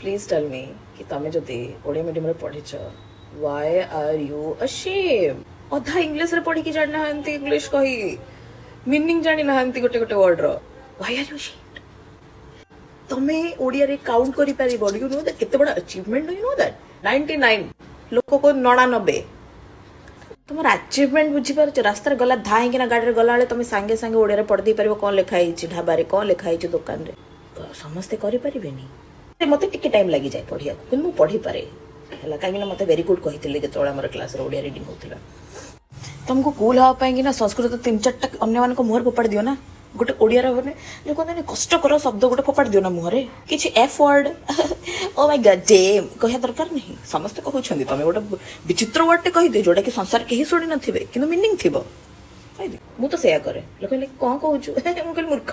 Please tell me କି ତମେ ଯଦି ଓଡ଼ିଆ ମିଡ଼ିୟମରେ ପଢ଼ିଛ, why are you ashamed? ଅଧା ଇଂଲିଶରେ ପଢ଼ିକି ଜାଣିନାହାନ୍ତି, ଇଂଲିଶ କହି ମିନିଂ ଜାଣିନାହାନ୍ତି ଗୋଟେ ଗୋଟେ ୱାର୍ଡର। Why are you ashamed? ତମେ ଓଡ଼ିଆରେ କାଉଣ୍ଟ କରିପାରିବ, you know that କେତେ ବଡ଼ ଆଚିଭମେଣ୍ଟ? You know that 99 ଲୋକ କହୁ 99। ତମର ଆଚିଭମେଣ୍ଟ ବୁଝିପାରୁଛ? ରାସ୍ତାରେ ଗଲା, ଧାଇଁକିନା ଗାଡ଼ିରେ ଗଲାବେଳେ ତମେ ସାଙ୍ଗେ ସାଙ୍ଗେ ଓଡ଼ିଆରେ ପଢ଼ି ଦେଇପାରିବ କ'ଣ ଲେଖା ହେଇଛି ଢାବାରେ, କ'ଣ ଲେଖା ହେଇଛି ଦୋକାନରେ। ସମସ୍ତେ କରିପାରିବେନି। ମତେ ଟିକେ ଟାଇମ୍ ଲାଗିଯାଏ ପଢ଼ିବାକୁ, କିନ୍ତୁ ମୁଁ ପଢ଼ିପାରେ ହେଲା, କାହିଁକିନା ମତେ ଭେରି ଗୁଡ୍ କହିଥିଲେ ଯେତେବେଳେ ଆମର କ୍ଲାସରେ ଓଡ଼ିଆ ରିଡ଼ିଂ ହଉଥିଲା। ତମକୁ କୁଲ୍ ହେବା ପାଇଁ କି ନା ସଂସ୍କୃତ ତିନି ଚାରିଟା ଅନ୍ୟମାନଙ୍କ ମୁହଁରେ ଫୋପାଡ଼ି ଦିଅ ନା ଗୋଟେ। ଓଡ଼ିଆର ମାନେ ଯୋଉ କୁହନ୍ତିନି, କଷ୍ଟକର ଶବ୍ଦ ଗୋଟେ ଫୋପାଡ଼ି ଦିଅ ନା ମୁହଁରେ କିଛି। F word, "Oh my God, damn" କହିବା ଦରକାର ନାହିଁ, ସମସ୍ତେ କହୁଛନ୍ତି। ତମେ ଗୋଟେ ବିଚିତ୍ର ୱାର୍ଡଟେ କହିଦିଅ, ଯୋଉଟା କି ସଂସାର କେହି ଶୁଣି ନଥିବେ କିନ୍ତୁ ମିନିଂ ଥିବ, କହିଦିଅ। ମୁଁ ତ ସେଇଆ କରେ। ଲୋକ କହିଲେ, "କଣ କହୁଛୁ?" ମୁଁ କହିଲି, "ମୂର୍ଖ।"